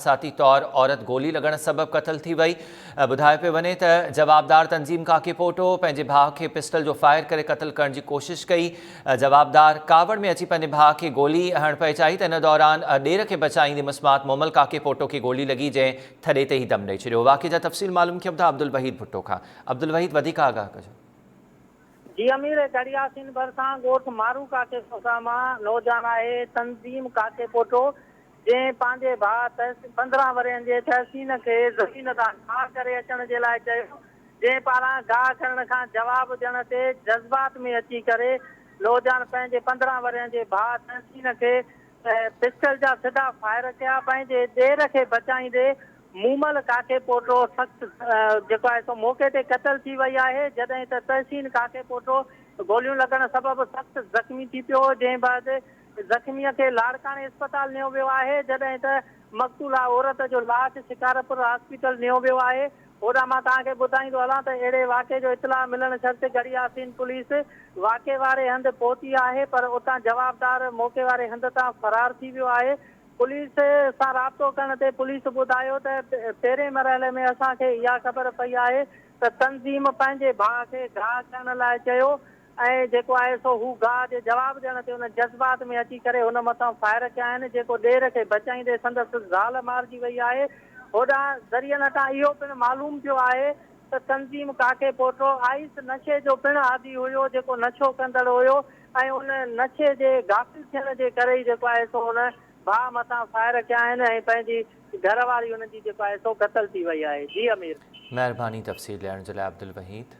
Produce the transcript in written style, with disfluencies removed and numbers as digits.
حادثاتي طور عورت گولي لڳڻ سبب قتل ٿي وئي. ٻڌايو پيو وڃي ته جوابدار تنظيم ڪاڪيپوٽو پنهنجي ڀاء کي پسٽل جو فائر ڪري قتل ڪرڻ جي ڪوشش ڪئي. جوابدار ڪاوڙ ۾ اچي پنهنجي ڀاء کي گولي هڻڻ پئي چاهي ته ان دوران ڏير کي بچائيندي مسمات مومل ڪاڪيپوٽو کي گولي لڳي جنهن ٿڏي تي ئي دم ڏئي ڇڏيو. واقعي جا تفصيل معلوم ڪيون ٿا عبدالوحيد ڀٽو کان. عبدالوحيد وڌيڪ آگاهه ڪجو. جي امير گڙياسين ڀرسان ڳوٺ مارو ڪاڪيپوٽا مان نوجوان آهي تنظيم ڪاڪيپوٽو جنهن پنهنجي ڀاء تحسين 15 ورهين جي تحسين کي زمين تان گاهه ڪري اچڻ جي لاء چيو، جنهن پاران گاهه ڪرڻ کان جواب ڏيڻ تي جذبات ۾ اچي ڪري نوجوان پنهنجي 15 ورهين جي ڀاء تحسين کي پسٽل جا سڌا فائر ڪيا، پنهنجي ڏير کي بچائيندي مومل ڪاڪيپوٽو سخت جيڪو آهي سو موقعي تي قتل ٿي وئي آهي، جڏهن ته تحسين ڪاڪيپوٽو گوليون لڳڻ سبب سخت زخمي ٿي پيو، جنهن بعد زخميء کي لاڙڪاڻي اسپتال نيو ويو آهي، جڏهن ته مقتوله عورت جو لاش شڪارپور هاسپيٽل نيو ويو آهي. هوڏانهن مان توهان کي ٻڌائيندو هلان ته اهڙي واقعي جو اطلاع ملڻ شرط ڳڙهي ياسين پوليس واقعي واري هنڌ پهتي آهي پر اتان جوابدار موقعي واري هنڌ تان فرار ٿي ويو آهي. پوليس سان رابطو ڪرڻ تي پوليس ٻڌايو ته پهرين مرحلي ۾ اسان کي اها خبر پئي آهي ته تنظيم پنهنجي ڀاء کي گاهه ڪرڻ لاء چيو ۽ جيڪو آهي سو هو گاهه جي جواب ڏيڻ تي ان جذبات ۾ اچي ڪري هن مٿان فائر ڪيا آهن جيڪو ڏير کي بچائيندي سندس زال مارجي وئي آهي. هوڏانهن ذريعن هٽان اهو پڻ معلوم ٿيو آهي ته تنظيم ڪاڪي پوٽو آئيس نشي جو پڻ عادي هيو جيڪو نشو ڪندڙ هيو ۽ ان نشي جي غافل ٿيڻ جي ڪري ئي جيڪو آهي سو هن ڀاء مٿان فائر ڪيا آهن ۽ پنهنجي گهر واري هن جي جيڪو آهي سو قتل ٿي وئي آهي. جي امير. مهرباني تفصيل ڏيڻ جي لاء عبدالوحيد.